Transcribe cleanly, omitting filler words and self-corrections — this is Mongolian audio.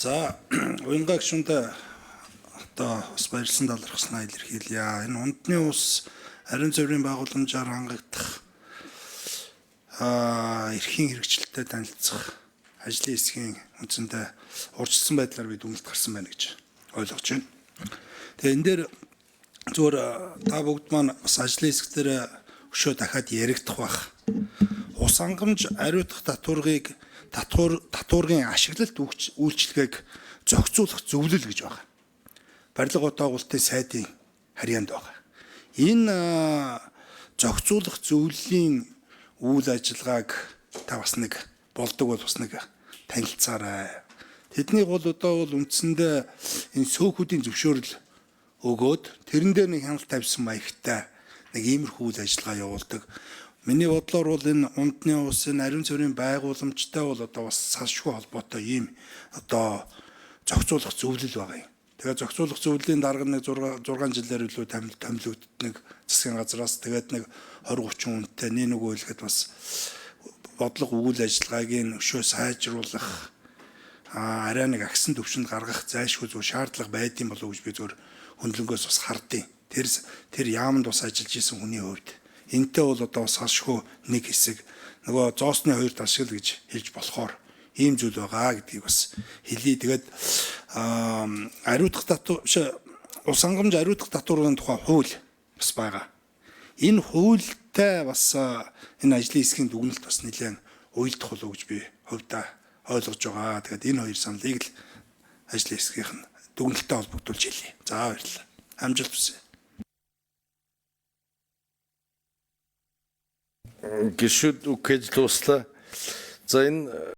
За, уянга гишүүндээ одоо бас баярлсан талархснаа илэрхийлье. Энэ ундны ус ариун цэврийн байгууламжаар хангагдах эрхийн хэрэгжилттэй танилцах ажлын хэсгийн үндсэндээ урьдчилсан байдлаар би дүгнэлт гарсан байна гэж ойлгож байна. Тэгээ энэ дээр зүгээр та бүгд маань бас ажлын хэсэг дээр өшөө дахиад яригдах бах. Ус хангамж ариутгах татварыг татварын ашиглалт үйлчилгээг зохицуулах зөвлөл гэж байна. Барилга отоогуултын сайдын харьяанд байгаа. Энэ зохицуулах зөвлөлийн үйл ажиллагааг та бас нэг болдог бол бас нэг танилцаарай. Тэднийг бол одоо бол үндсэндээ энэ сөөхүүдийн зөвшөөрөл өгөөд тэрэн дээр нэг хяналт тавьсан маягтай нэг иймэрхүү үйл ажиллагаа явуулдаг. Миний бодлоор бол энэ ундны ус энэ ариун цэврийн байгууламжтай бол одоо бас салшгүй холбоотой ийм одоо зохицуулах зөвлөл байгаа юм. Тэгээ зохицуулах зөвлөлийн дарга нэг 6 жилээр илүү томилогддог нэг засгийн газраас тэгээд нэг 20 30 хүнтэй нэг нөгөө хэлэхэд бас бодлого үйл ажиллагааг нь өшөө сайжруулах арай нэг агсан төвшөнд гаргах зайлшгүй зөв шаардлага байдсан болов уу гэж би зөвөр хөндлөнгөөс бас хардیں۔ Тэр яамд бас ажиллаж исэн хүний хувьд энтэй бол одоо бас салшгүй нэг хэсэг нөгөө зоосны хоёр тал шиг л гэж хэлж болохоор ийм зүйл байгаа гэдгийг бас хэлье. Тэгээд ариутгах татвар биш ус хангамж ариутгах татварын тухай хууль бас байгаа. Энэ хуультай бас энэ ажлын хэсгийн дүгнэлт бас нэлээд уялдах болов уу гэж би хувьдаа ойлгож байгаа. Тэгээд энэ хоёр саналыг л ажлын хэсгийнх нь дүгнэлттэй холбогдуулж хэлье. За, баярлалаа. Амжилт хүсье. Гишүүд үг гэж дуслаа. За, энэ